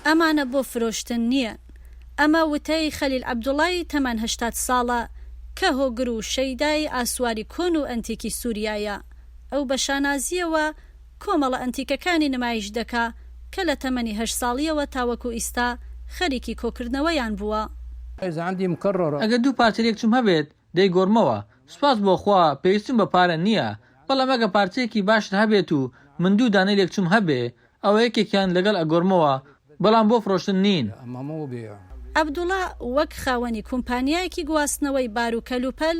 ئەمانە بۆ فرۆشتن نییەن. ئەمە وتەی خەلیل عەبدوڵای تەمەن هەشتاد ساڵە کە هۆگر و شەیدای ئاسواری کۆن و ئەنتیکی سوریایە. ئەو بە شانازییەوە کۆمەڵە ئەنتیکەکانی نمایش دەکا کە لە تەمەنی هەشت ساڵییەوە تاوەکو ئیستا خەریکی کۆکردنەوەیان بووە. ئەگەر دوو پارچە لێکچووم هەبێت دەیگۆڕمەوە، سوپاس بۆ خوا پێویستم بە پارە نییە، بەڵام ئەگە پارچەیەکی باشت هەبێت و من دوو دانەی لێکچووم هەبێ ئەوە یەکێکیان لەگەڵ ئەگۆرمەوە بەڵام بۆ فرۆشتن نین. عەبدوڵا وەک خاوەنی کومپانیایەکی گواستنەوەی بار و کەلوپەل،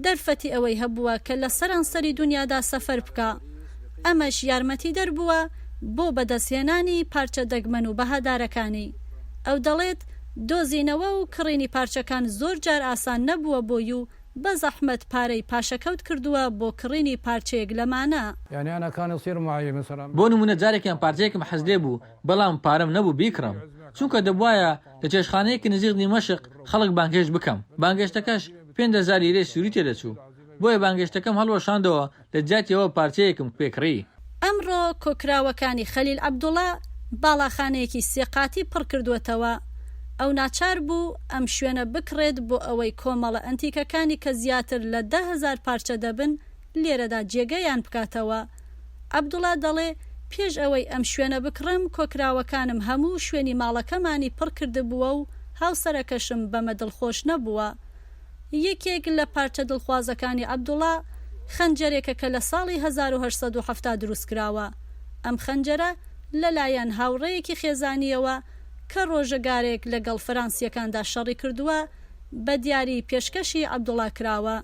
دەرفەتی ئەوەی هەبووە کە لە سەرانسەری دونیادا سەفەر بکا، ئەمەش یارمەتیدەر بووە بۆ بەدەستهێنانی پارچە دەگمەن و بەهادارەکانی. ئەو دەڵێت، دۆزینەوە و کڕینی پارچەکان زۆر جار ئاسان نەبووە بۆی و بە زەحمەت پارەی پاشەکەوت کردووە بۆ کڕینی پارچەیەک لەمانە. بۆ نموونە جارێکیان پارچەیەکم حەز لێ بوو بەڵام پارەم نەبوو بیکڕم چونکە دەبوایە لە چێشتخانەیەکی نزیک دیمەشق خەڵک بانگهێشت بکەم بانگهێشتەکەش 5000 لیرەی سوری تێدەچوو بۆیە بانگهێشتەکەم هەڵوەشاندەوە لە جیاتی ئەوە پارچەیەکم پێ کڕی. ئەمڕۆ کۆکراوەکانی خەلیل عەبدوڵا باڵاخانەیەکی سێ قاتی پڕکردووەتەوە، ئەو ناچار بوو ئەم شوێنە بکڕێت بۆ ئەوەی کۆمەڵە ئەنتیکەکانی کە زیاتر لە 10,000 پارچە دەبن لێرەدا جێگەیان بکاتەوە. عەبدوڵا دەڵێ پێش ئەوەی ئەم شوێنە بکڕم کۆکراوەکانم هەموو شوێنی ماڵەکەمانی پڕکردبووە و هاوسەرەکەشم بەمە دڵخۆش نەبووە. یەکێک لە پارچە دڵخوازەکانی عەبدوڵا، خەنجەرێکە کە لە ساڵی 1870 دروستکراوە. ئەم خەنجەرە لەلایەن هاوڕێیەکی خێزانییەوە کە ڕۆژگارێک لەگەڵ فەرانسییەکاندا شەڕی کردووە، بە دیاری پێشکەشی عەبدوڵا کراوە.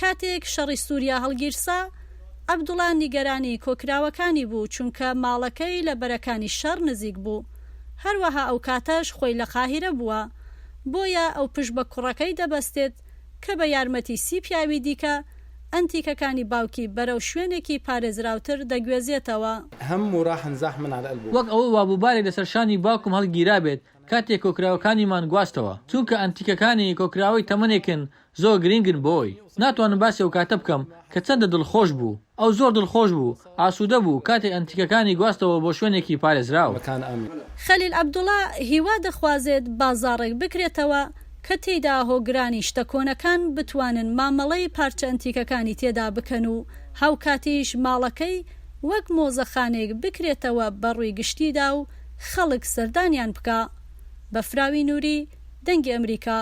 کاتێک شەڕی سووریا هەڵگیرسا، عەبدوڵا نیگەرانی کۆکراوەکانی بوو، چونکە ماڵەکەی لە بەرەکانی شەڕ نزیک بوو. هەروەها ئەوکاتەش خۆی لە قاهیرە بووە. بۆیە ئەو پشت بە کوڕەکەی دەبەستێت کە بە یارمەتی سی پیاوی دیکە، ئەنتیکەکانی باوکی بەرەو شوێنێکی پارێزراوتر دەگوێزێتەوە. وەک ئەوەی وابوو بارێک لەسەر شانی باوکم هەڵگیرابێت کاتێک کۆکراوەکانیمان گواستەوە، چونکە ئەنتیکەکانی کۆکراوەی تەمەنێکن زۆر گرینگن بۆی. ناتوانم باسی ئەو کاتە بکەم کە چەندە دڵخۆش بوو. ئەو زۆر دڵخۆش بوو، ئاسوودە بوو کاتێک ئەنتیکەکانی گواستەوە بۆ شوێنێکی پارێزراو. خەلیل عەبدوڵا هیوا دەخوازێت بازاڕێک بکرێتەوە کە تێیدا هۆگرانی شتە کۆنەکان بتوانن مامەڵەی پارچە ئەنتیکەکانی تێدا بکەن و هاوکاتیش ماڵەکەی وەک مۆزەخانەیەک بکرێتەوە بەڕووی گشتیدا و خەڵک سەردانیان بکا. بەفراوی نوری، دەنگی ئەمریکا.